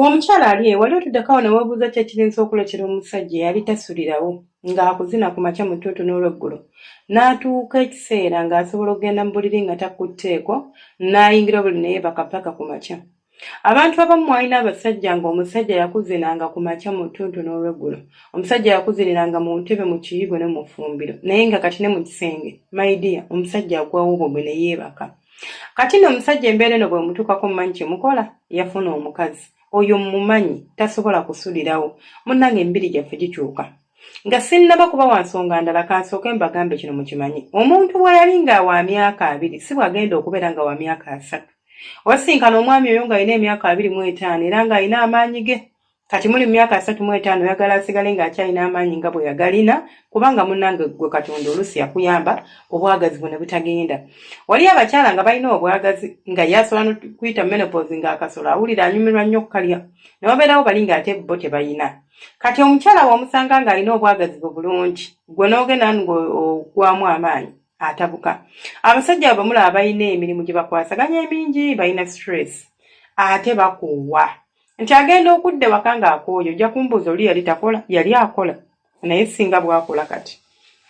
Gwe omukyala ali eyo wali otuddeko awo ne weebuuza ki ekiyinza okuleetera omusajja eyali tasulirawo ng'akuzina ku makya mu ttuntu n'olweggulo n'atuuka ekiseera ng'asobola okugenda mu buliri nga takutteeko n'ayingira obuliri ne yeebaka ppaka ku makya. Abantu abamu mwalina abasajja ng'omusajja yakuzinanga ku makya mu ttuntu n'olweggulo. Omusajja yakuziniranga mu ntebe mu kiyigo ne mu ffumbiro naye nga kati ne mu kisenge my dear omusajja agwawo bugwi ne yeebaka. Kati nno omusajja embeera eno bw'emutuukako mumanyi kye mukola? Yafuna omukazi. Oyo mmumanyi tasobola kusulirawo. Munnange emibiri gyaffe gikyuka. Nga sinnaba kubawa nsonga ndala kansooke mbagambe kino mukimanye. Omuntu bwe yali nga wa myaka 20 si bw'agenda okubeera nga wa myaka 30. Wasinkana omwami oyo ng'alina emyaka 25 era ng'alina amaanyi ge. Kati muli mu myaka 35 oyagala asigale ng'akyalina amaanyi nga bwe yagalina kubanga munnange ggwe Katonda oluusi yakuyamba obwagazi bwo ne butagenda. Waliyo abakyala nga balina obwagazi nga ye asobola n'okuyita menopause ng'akasolo awulira anyumirwa nnyo okukalya ne wabeerawo bali ng'ate bo tebalina. Kati omukyala bw'omusanga ng'alina obwagazi bwe bulungi ggwe n'ogenda ng'ogwamu amaanyi atabuka. Abasajja abo bemulaba balina emirimu gye bakwasaganya emingi, balina stress ate bakoowa. Nti agenda okudda ewaka ng'akooye ojja kumbuuza oli yali takola yali akola naye singa bw'akola kati.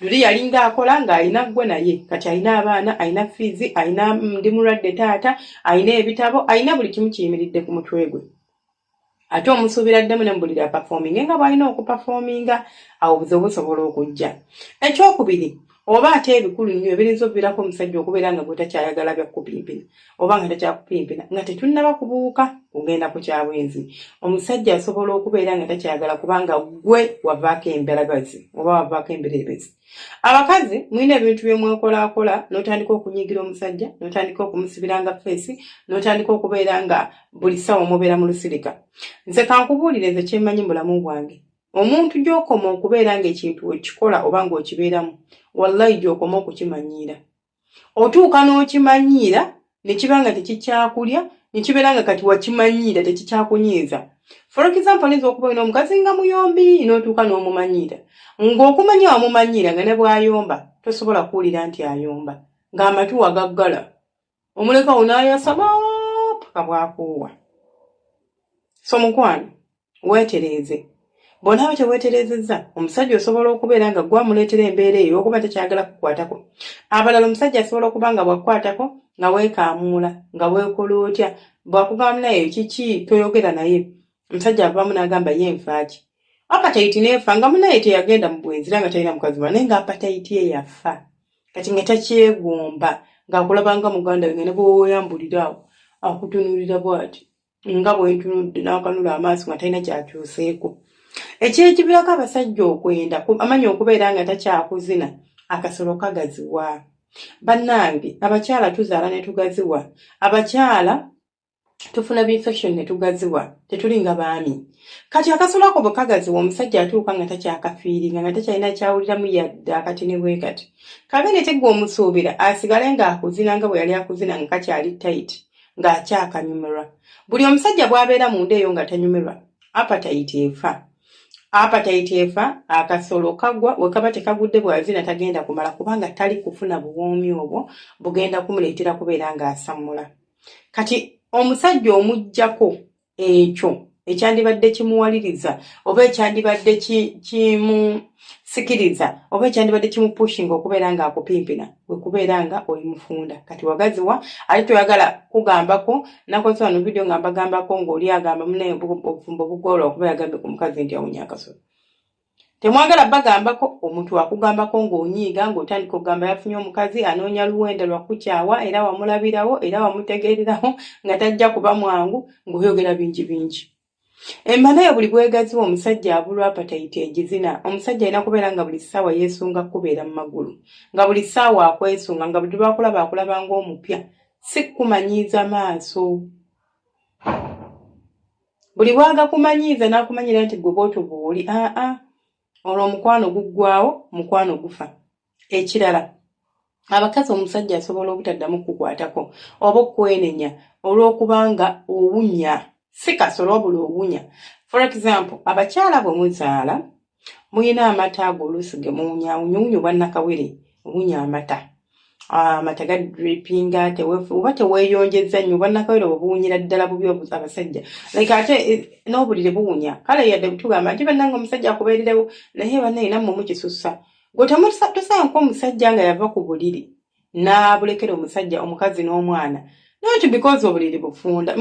Luli yalinga akola ng'alina ggwe naye kati alina abaana alina fiizi alina ndi mulwadde taata alina ebitabo alina buli kimu kiyimiridde ku mutwe gwe. Ate omusuubira addemu ne mu buliri apafoominge nga bw'alina okupafoominga awo obuzibu busobola okujja. Ekyokubiri oba ate ebikulu nnyo ebiyinza okuviirako omusajja okubeera nga gwe takyayagala bya kukupimpina oba nga takyakupimpina nga tetunnaba kubuuka kugenda ku kya bwenzi. Omusajja asobola okubeera nga takyayagala kubanga ggwe wavaako embalagazi oba wavaako emberebezi. Abakazi mulina ebintu bye mwekolaakola n'otandika okunyiigira omusajja n'otandika okumusibiranga feesi n'otandika okubeera nga buli ssaawa mubeera mu lusirika. Nze kankubuulire nze kye mmanyi mu bulamu bwange. Omuntu gy'okoma okubeera ng'ekintu okikola oba ng'okibeeramu wallahi gy'okoma okukimanyiira. Otuuka n'okimanyiira ne kiba nga tekikyakulya ne kibeera nga kati wakimanyiira tekikyakunyiiza. For example oyinza okuba olina omukazi nga muyombi n'otuuka n'omumanyiira ng'okumanya wamumanyiira nga ne bw'ayomba tosobola kuwulira nti ayomba ng'amatu wagaggala omulekawo n'ayasama paka bw'akoowa. So mukwano weetereeze. Bw'onaaba teweetereezezza, omusajja osobola okubeera nga ggwe amuleetera embeera eyo olw'okuba takyagala kukukwatako. Abalala omusajja asobola okuba nga bw'akukwatako nga weekaamuula, nga weekola otya, bw'akugamba naye kiki toyogera naye. Omusajja avaamu n'agamba ye nfa ki? Apatayiti n'efa nga munnaye teyagenda mu bwenzi era nga talina mukazi mulala naye nga apatayiti ye yafa. Kati nga takyegomba ng'akulaba nga muganda we nga ne bw'oyambulira awo akutunuulira bw'ati. Nga bwe ntunudde n'akanula amaaso nga talina ky'akyuseeko. Ekyekivirako abasajja okwenda amanya okubeera nga takyakuzina akasolo kagaziwa. Bannange abakyala tuzaala ne tugaziwa, abakyala tufuna bi infection ne tugaziwa, tetuli nga baami. Kati akasolo ako bwe kagaziwa omusajja atuuka nga takyakafiiringa nga takyalina ky'awuliramu yadde akatini bwe kati. Kabeere tegwe omusuubira asigale ng'akuzina nga bwe yali akuzina nga kakyali tight. Ng'akyakanyumirwa. Buli omusajja bw'abeera munda eyo nga tanyumirwa, apatayiti efa. Apatayiti efa, akasolo kagwa, we kaba tekagudde bw'azina tagenda kumala kubanga tali kufuna buwoomi obwo bugenda kumuleetera kubeera ng'asammula. Kati omusajja omuggyako ekyo ekyandibadde kimuwaliriza oba ekyandibadde kimusikiriza oba ekyandibadde kimupushinga okubeera ng'akupimpina kwe kubeera nga oli mufunda. Kati wagaziwa ate toyagala kugambako. Nakoze wano vidiyo nga mbagambako ng'oli agamba munnaye obufumbo buggwa olwakuba yagambye ku mukazi nti awunya akasolo. Temwagala bagambako omuntu akugambako ng'onyiiga ng'otandika okugamba yafunye omukazi anoonya luwenda lwa kukukyawa era wamulabirawo era wamutegeererawo nga tajja kuba mwangu ng'oyogera bingi bingi. Emmana yo buli bw'egaziwa omusajja abulwa apatayiti egizina. Omusajja alina kubeera nga buli ssaawa yeesunga kukubeera mu magulu, nga buli ssaawa akwesunga, nga buli lw'akulaba akulaba ng'omupya, si kukumanyiiza maaso. Buli bw'agakumanyiiza n'akumanyira nti ggwe bw'otyo bw'oli, aa, olwo omukwano guggwaawo, omukwano gufa. Ekirala, abakazi omusajja asobola obutaddamu kukukwatako oba okukwenenya olw'okubanga owunya, si kasolo wabula owunya. For example, abakyala bwe muzaala mulina amata ago oluusi ge muwunya, awunyawunya obwa nnakawere, owunya amata. Amata gadripinga, oba teweeyonjezza nnyo, oba nakawere obwo buwunyira ddala bubi abasajja, like ate n'obuliri buwunya. Kale yadde tugamba nti bannange omusajja akubeererewo, naye bannaye nammwe mukisussa. Gwe tosaanka omusajja nga yava ku buliri n'abulekera omusajja, omukazi n'omwana, not because obuliri bufunda,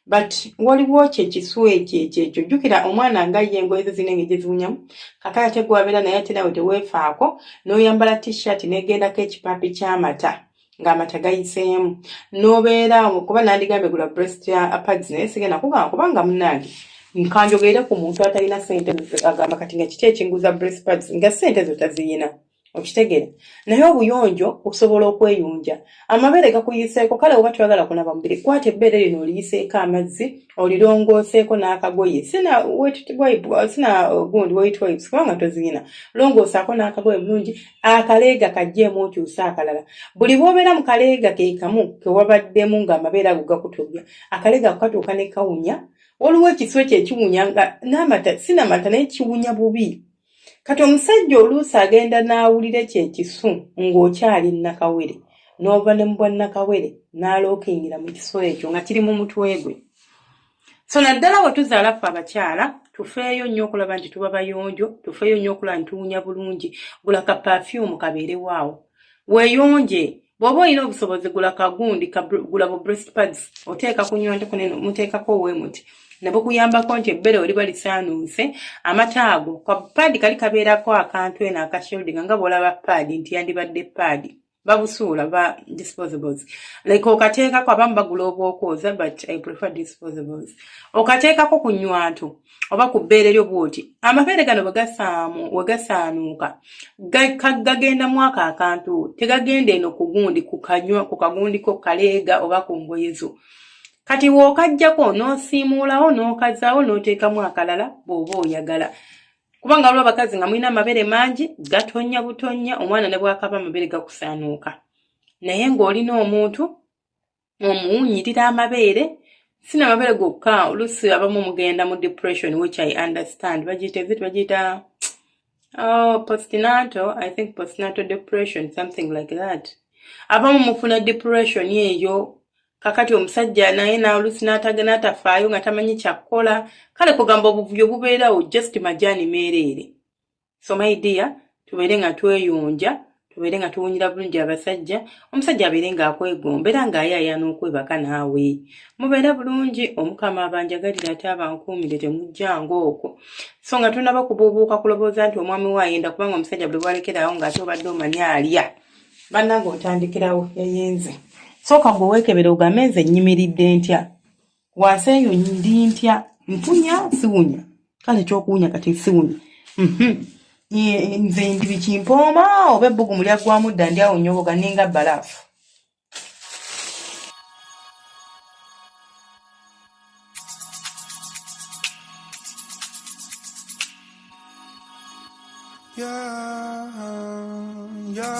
But waliwo kye kisu ekyo ekyo ekyo. Jjukira omwana nga ye engoye ze zirina engeri gye ziwunyamu. Kakati ate gw'abeera naye, ate nawe teweefaako n'oyambala t-shirt n'egendako ekipaapi ky'amata ng'amata gayiseemu, n'obeera kuba nandigambye gula breast pads, naye sigenda kugamba kubanga munnange nkanjogerere ku muntu atalina ssente, agamba kati nga kiki ekinguza breast pads nga ssente zo taziyina, okitegeera? Naye obuyonjo osobola okweyunja. Amabeere gakuyiseeko, kale oba toyagala kunaba mubiri, kwata ebbeere lino oliyiseeko amazzi, olirongooseeko n'akagoye, sina wet wipe, sina gundi wet wipes kubanga toziyina, longoosaako n'akagoye bulungi, akaleega kajjeemu okyuse akalala. Buli bw'obeera mu kaleega ke kamu ke wabaddemu ng'amabeere ago gakutobya, akaleega ako katuuka ne kawunya. Waliwo ekisu ekyo ekiwunya nga n'amata, sina mata, naye kiwunya bubi. Kati omusajja oluusi agenda n'awulira ekyo ekisu ng'okyali nnakawere, n'ova ne mu bwannakawere n'alookingira mu kisu ekyo nga kiri mu mutwe gwe. So naddala bwe tuzaala ffe abakyala, tufeeyo nnyo okulaba nti tuba bayonjo, tufeeyo nnyo okulaba nti tuwunya bulungi. Gula ka perfume kabeerewo awo, weeyonje. Bw'oba olina obusobozi, gula kagundi, gula bu breast pads, oteeka ku nywanto kunene, muteekako oweemuti ne bukuyambako nti ebbere we liba lisaanuuse, amata ago ka paadi kali kabeerako akantu eno akashieldinga nga bw'olaba paadi nti yandibadde paadi babusuula ba disposables, like okateekako. Abamu bagula obwokwoza, but I prefer disposables. Okateekako ku nywanto oba ku bbeere lyo bw'oti, amabeere gano bwe gasaanuuka gagenda mu ako akantu, tegagenda eno ku gundi, ku kanywa, ku kagundi ko kaleega oba ku ngoye zo. Kati w'okaggyako n'osiimuulawo n'okazaawo n'oteekamu akalala bw'oba oyagala, kubanga waliwo abakazi nga mulina amabeere mangi, gatonnya butonnya, omwana ne bw'akaaba amabeere gakusaanuuka, naye ng'olina omuntu omuwunyirira amabeere. Sina amabeere gokka, oluusi abamu mugenda mu depression, which I understand. Bagiyita, is it, bagiyita, oh, postnatal, I think postnatal depression, something like that. Abamu mufuna depression eyo. Kakati omusajja naye n'oluusi n'atafaayo nga tamanyi kyakkola. Kale kugamba obuvuyo bubeerawo, just majaani meereere. So my dear, tubeere nga tweyonja, tubeere nga tuwunyira bulungi abasajja, omusajja abeere ng'akwegomba era ng'ayaayaana okwebaka naawe. Mubeere bulungi, Omukama abanjagalire ate abankuumire, temujjanga okwo. So nga tonaba kubuubuuka kulowooza nti omwami we ayenda, kubanga omusajja buli bwalekerawo ng'ate obadde omanyi alya, bannange otandikirawo yayenze. Sooka gwe weekebere ogambe nze nnyimiridde ntya wansi eyo, ndi ntya, mpunya siwunya? Kale ekyokuwunya kati siwunya. Nze ndi bikimpooma oba ebbugumu lyaggwamu dda, ndi awo nnyogoga ninga bbalaafu. Yeah.